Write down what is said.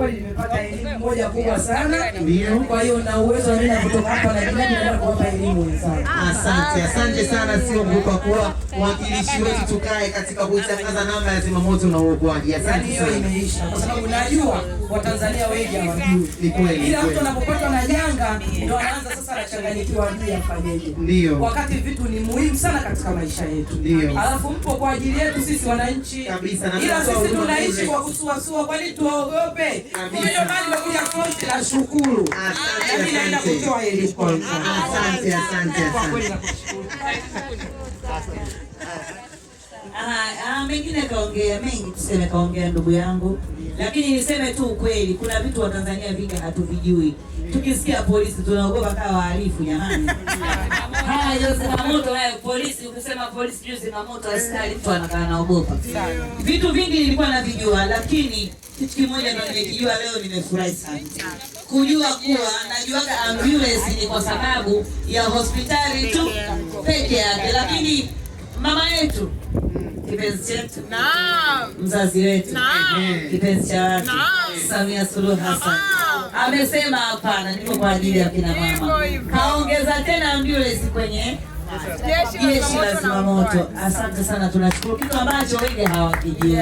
kweli nimepata elimu moja kubwa sana. Ndio. Kwa hiyo na uwezo wa mimi kutoka hapa na jirani naenda kuwapa elimu wenzangu. Asante, asante sana Siongo kwa kuwa mwakilishi wetu tukae katika kuitangaza namba ya zimamoto na uokoaji. Yaani Asante hiyo sana. Imeisha kwa sababu najua Watanzania wengi hawajui. Ni kweli, ni Ila mtu kweli. anapopatwa na janga ndo anaanza sasa anachanganyikiwa, ajui afanyeje. Ndio. Wakati vitu ni muhimu sana katika maisha yetu. Ndio. Alafu mpo kwa ajili yetu sisi wananchi. Kabisa, na Ila tunatoa sisi huduma tunaishi bure. kwa kusuasua, kwani tuogope? Kabisa. Kwa hiyo mali nimekuja front na shukuru. Asante, Na mimi naenda asante. kutoa elimu kwa wenzangu. Asante, asante, Kwa kweli asante. nakushukuru. Mengine kaongea mengi, tuseme kaongea ndugu yangu, lakini niseme tu ukweli, kuna vitu Watanzania vingi hatuvijui. Tukisikia polisi tunaogopa kama wahalifu jamani. Haya yo zimamoto haya polisi, ukisema polisi juu zimamoto, askari, mtu anakaa anaogopa. Vitu vingi nilikuwa navijua, lakini kitu kimoja ndo nimekijua leo, nimefurahi sana kujua kuwa najuaga ambulance ni kwa sababu ya hospitali tu peke yake, lakini mama yetu kipenzi chetu, mzazi wetu, kipenzi cha watu, Samia Suluhu Hassan amesema hapana, niko kwa ajili ya kina mama. Kaongeza tena ambulance kwenye jeshi la zimamoto. Asante sana, tunashukuru, kitu ambacho wengi hawakijui.